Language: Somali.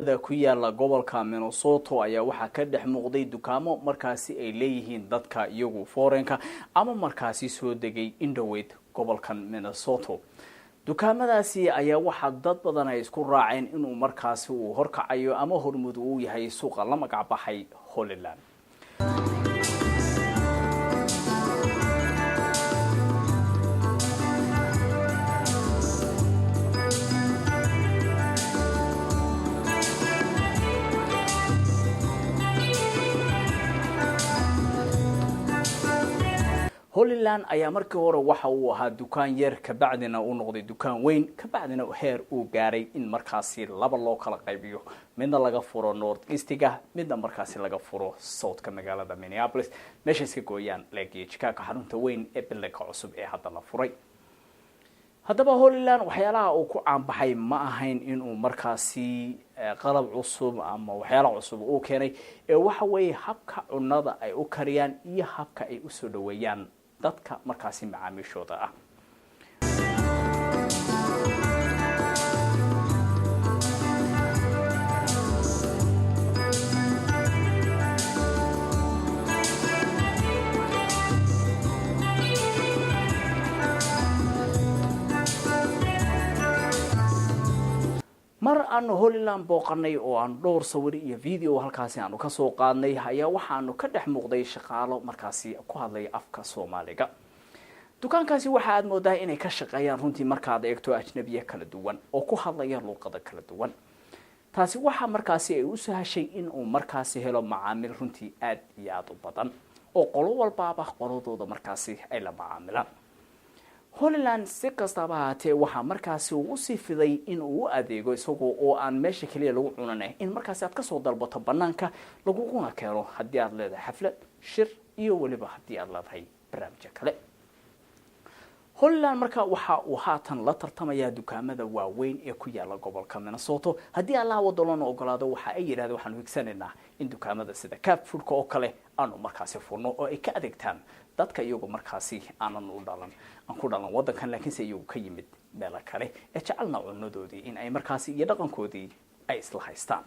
Ku yaala gobolka Minnesota ayaa waxaa ka dhex muuqday dukaamo markaasi ay leeyihiin dadka iyagu foreign-ka ama markaasi soo degay indhoweyd gobolkan Minnesota. Dukaamadaasi ayaa waxaa dad badan ay isku raaceen inuu markaasi uu horkacayo ama hormud uu yahay suuqa la magac baxay Holyland. Holyland ayaa markii hore waxa uu ahaa dukaan yar, kabacdina uu noqday dukaan weyn, kabacdina heer uu gaaray in markaasi laba loo kala qaybiyo, midna laga furo north east-iga, midna markaasi laga furo south-ka magaalada Minneapolis, meesha iska gooyaan leegiyo Chicago, xarunta weyn ee building-ka cusub ee hadda la furay. Haddaba Holyland waxyaalaha uu ku caanbaxay ma ahayn inuu markaasi qalab cusub ama waxyaala cusub uu keenay, ee waxa weeye habka cunada ay u kariyaan iyo habka ay usoo dhaweeyaan dadka markaasi macaamiishooda ah. Mar aanu Holyland booqanay oo aanu dhowr sawir iyo video halkaasi aanu kasoo qaadnay, ayaa waxaanu ka dhex muuqday shaqaalo markaasi ku hadlaya afka Soomaaliga. Dukaankaasi waxa aad moodaa inay ka shaqeeyaan runtii markaad eegto ajnabiye kala duwan oo ku hadlaya luuqado kala duwan. Taasi waxa markaasi ay u sahashay in uu markaasi helo macaamiil runtii aad iyo aada u badan, oo qolo walbaaba qoladooda markaasi ay la macaamilaan. Holyland si kastaba ahaatee waxaa markaasi uu usii fiday in uu u adeego isagoo oo aan meesha keliya lagu cunane, in markaasi aad kasoo dalbato banaanka laguguna keeno haddii aad leedahay xaflad, shir iyo weliba haddii aad leedahay barnaamijyo kale. Holyland marka waxa uu haatan la tartamayaa dukaamada waaweyn ee ku yaala gobolka Minnesota. Haddii Allaha wadolona ogolaado, waxa ay yidhahdeen waxaanu higsanaynaa in dukaamada sida Cab Food-ka oo kale aanu markaasi furno oo ay ka adeegtaan dadka iyagu markaasi aanan u dhalan, aan ku dhalan waddankan, laakiinse iyagu ka yimid meelo kale ee jecelna cunadoodii in ay markaasi iyo dhaqankoodii ay isla haystaan.